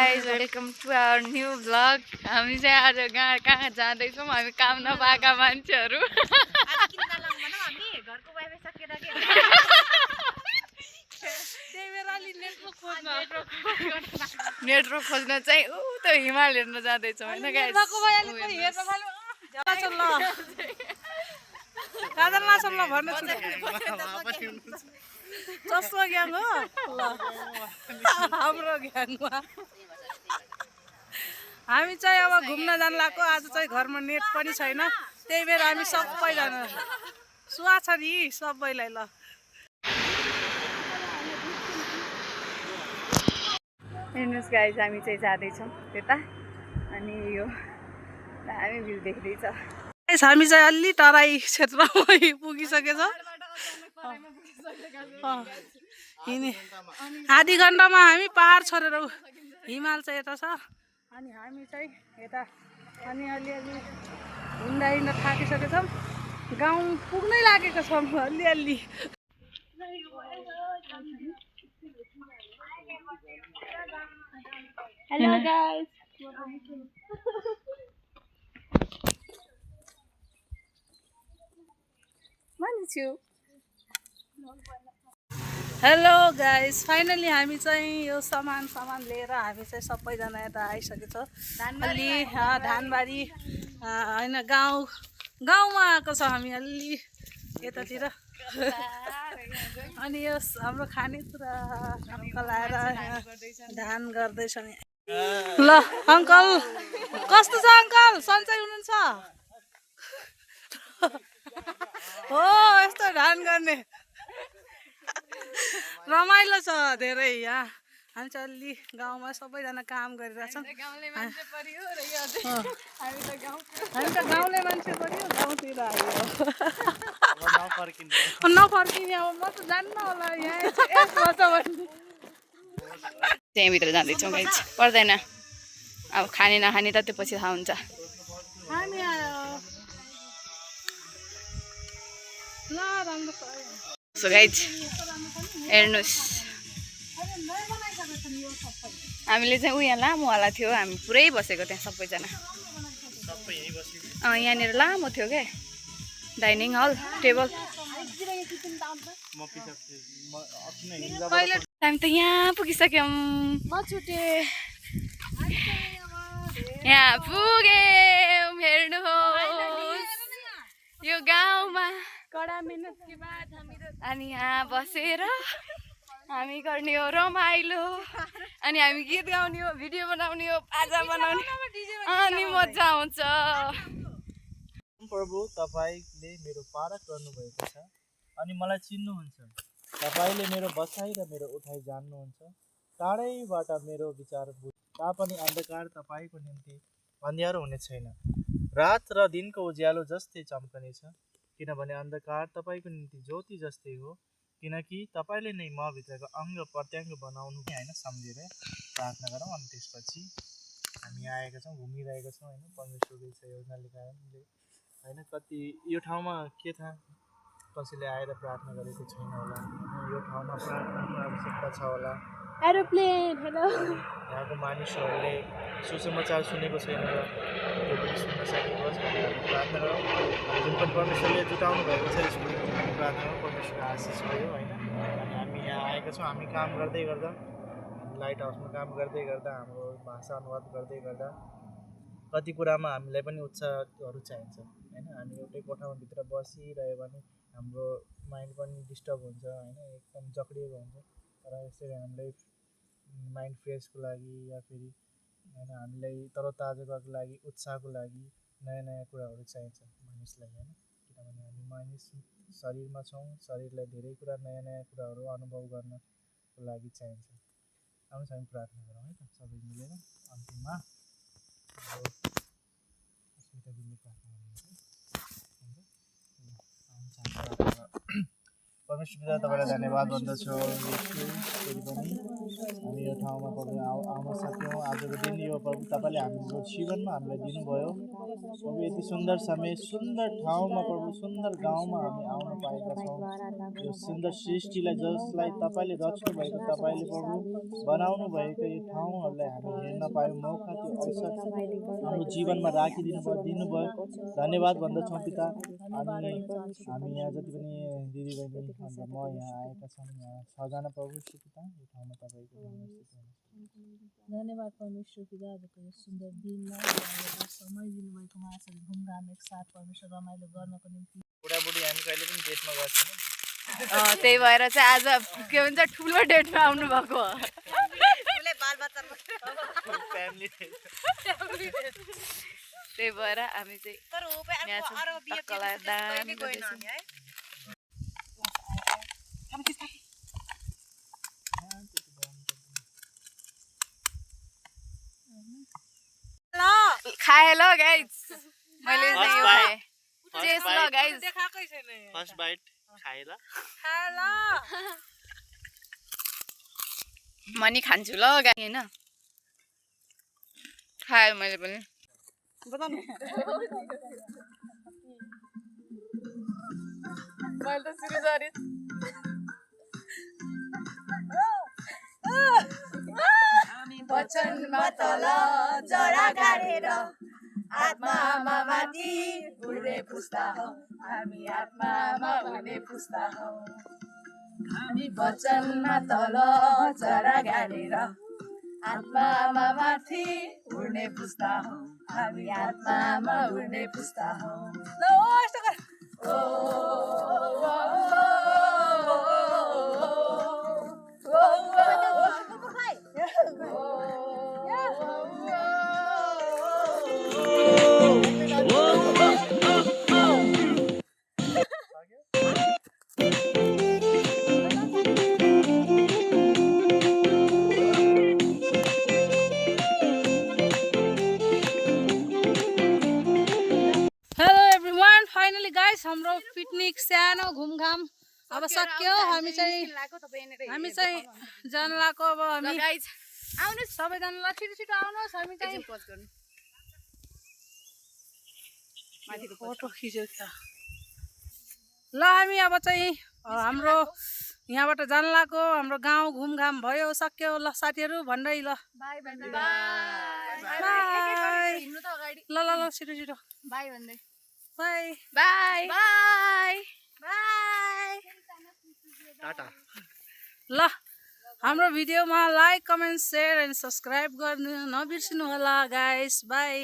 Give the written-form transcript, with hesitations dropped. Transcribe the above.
guys, welcome to our new vlog. हामी चाहिँ आज कहाँ जाँदैछौँ हामी काम नपाएका मान्छेहरू नेटवर्क खोज्न चाहिँ त हिमाल हेर्न जाँदैछौँ हैन गाइस चस्मा ग्याङ हो हाम्रो ग्याङमा हामी चाहिँ अब घुम्न जान लाग्यो आज चाहिँ घरमा नेट पनि छैन त्यही भएर हामी सबैजना सुवा छ नि सबैलाई ल हेर्नुस् गाइस हामी चाहिँ जाँदैछौँ त्यता अनि यो हामी भ्यू देख्दैछ हामी चाहिँ अलि तराई क्षेत्रमा पुगिसकेछौँ आधी घन्टामा हामी पहाड छोडेर हिमाल चाहिँ यता छ अनि हामी चाहिँ यता अनि अलिअलि हिँड्दा हिँड्दा थाकिसकेछौँ गाउँ पुग्नै लागेको छौँ अलिअलि hello guys hello guys finally हामी चाहिँ यो सामान लिएर हामी चाहिँ सबैजना यता आइसकेछौँ अलि धानबारी होइन गाउँमा आएको छ हामी अलि यतातिर अनि यो हाम्रो खानेकुरा अङ्कल आएर धान गर्दैछ नि ल अङ्कल कस्तो छ अङ्कल सन्चै हुनुहुन्छ हो यस्तो धान गर्ने रमाइलो छ धेरै यहाँ हामी चाहिँ अलि गाउँमा सबैजना काम गरिरहेछौँ हामी त गाउँले मान्छे पऱ्यो गाउँतिर आयो नफर्किने अब म त जान्न होला यहाँ एक वर्ष भन्ने त्यहीँभित्र जाँदैछौँ गाइस पर्दैन अब खाने नखाने त त्यो पछि थाहा हुन्छ हामी आयो ल राम्रो सो गाइस हेर्नुहोस् हामीले चाहिँ यहाँ लामोवाला थियो हामी पुरै बसेको त्यहाँ सबैजना यहाँनिर लामो थियो क्या डाइनिङ हल टेबल हामी त यहाँ पुगिसक्यौँ यहाँ पुग्यौँ हेर्नुहोस् यो गाउँमा कडा मेहनतको बाद अनि यहाँ बसेर हामी गर्ने हो रमाइलो अनि हामी गीत गाउने हो भिडियो बनाउने हो बाजा बनाउने अनि मजा आउँछ प्रभु तपाईले मेरो पार गर्नुभएको छ अनि मलाई चिन्नुहुन्छ तपाईले मेरो बसाइ र मेरो उठाइ जान्नुहुन्छ टाढैबाट मेरो विचार बुझ तापनि अन्धकार तपाईको निम्ति अन्ध्यारो हुने छैन रात र दिनको उज्यालो जस्तै चम्कनेछ किनभने अन्धकार तपाईको निम्ति ज्योति जस्तै हो किनकि तपाईले नै म भित्रको अङ्ग प्रत्यङ्ग बनाउनु हैन सम्झेर प्रार्थना गरौँ अनि त्यसपछि हामी आएका छौँ घुमिरहेका छौँ हैन परमेश्वरको इच्छा योजनाले कारणले हैन कति यो ठाउँमा के थाहा कसैले आएर प्रार्थना गरेको छैन होला यो ठाउँमा प्रार्थनाको आवश्यकता छ होला एरोप्लेन हेलो यहाँको मानिसहरूले सुसमाचार सुनेको छैन होला त्यो पनि सुन्न सकेको होस् भनेर प्रार्थना गरौँ जुन पनि परमेश्वरले जुटाउनु भएको छ यसको प्रार्थना परमेश्वरको आशिष भयो होइन अनि हामी यहाँ आएका छौँ हामी काम गर्दै गर्दा लाइट हाउसमा काम गर्दै गर्दा हाम्रो भाषा अनुवाद गर्दै गर्दा कति कुरामा हामीलाई पनि उत्साहहरू चाहिन्छ हैन हामी एउटै कोठामा भित्र बसिरह्यो भने हाम्रो माइन्ड पनि डिस्टर्ब हुन्छ हैन एकदम जक्डिएको हुन्छ तर यसरी हामीलाई माइन्ड फ्रेसको लागि या फेरि हैन हामीलाई तरोताजाको लागि उत्साहको लागि नयाँ नयाँ कुराहरू चाहिन्छ मानिसलाई हैन किनभने हामी मानिस शरीरमा छौँ शरीरलाई धेरै कुरा नयाँ नयाँ कुराहरू अनुभव गर्नको लागि चाहिन्छ आउनुहोस् हामी प्रार्थना गरौँ है त सबै मिलेर अन्तिममा परमेश्वर पिता तपाईँलाई धन्यवाद भन्दछौँ फेरि पनि हामी यो ठाउँमा प्रभु आउन सक्यौँ आजको दिन यो प्रभु तपाईँले हाम्रो जीवनमा हामीलाई दिनुभयो प्रभु यति सुन्दर समय सुन्दर ठाउँमा प्रभु सुन्दर गाउँमा हामी आउन पाएका छौँ यो सुन्दर सृष्टिलाई जसलाई तपाईँले रच्नु भएको तपाईँले प्रभु बनाउनु भएको यो ठाउँहरूलाई हामी हेर्न पायौँ मौका त्यो अवसर हाम्रो जीवनमा दिनुभयो धन्यवाद भन्दछौँ पिता। अनि हामी यहाँ जति पनि दिदीबहिनी अन्त म यहाँ आएका छौँ यहाँ 6 जना प्रभु श्री पिता यो ठाउँमा तपाईँको धन्यवाद परमेश्वर पिता आजको यो सुन्दर दिनमा समय दिनुभएकोमा यसरी घुमघाम एकसाथ परमेश्वर रमाइलो गर्नको निम्ति बुढाबुढी हामी कहिले पनि डेटमा गर्छौँ त्यही भएर चाहिँ आज के भन्छ ठुलो डेटमा आउनु भएको हो। त्यही भएर हामी चाहिँ यहाँ छौँ, टक्कलाई दामी गर्दैछौँ। खाए ल गाइज मैले चाहिँ यो खाएँ चेस ल गाइज देखाकै छैन फर्स्ट बाइट खाए ल म नि खान्छु ल गाई हैन खाएँ मैले पनि मैले त सुरु गरे वचनमा तल जरा गाडेर आत्मामा माथि उड्ने पुस्ता हौ हामी आत्मामा उड्ने पुस्ता हौ हामी वचनमा तल जरा गाडेर आत्मामा माथि उड्ने पुस्ता हौ हामी आत्मामा उड्ने पुस्ता हौ हाम्रो पिकनिक सानो घुमघाम अब सक्यो हामी चाहिँ जानलाको अब हामी आउनुहोस् सबैजनालाई छिटो छिटो आउनुहोस् हामी चाहिँ फोटो खिचेको ल हामी अब चाहिँ हाम्रो यहाँबाट जानलाको हाम्रो गाउँ घुमघाम भयो सक्यो ल साथीहरू भन्दै ल बाई भन्दै ल ल ल छिटो छिटो बाई भन्दै by by by by Tata ल हाम्रो भिडियोमा like comment share and subscribe गर्नु नबिर्सिनु होला गाइस बाई।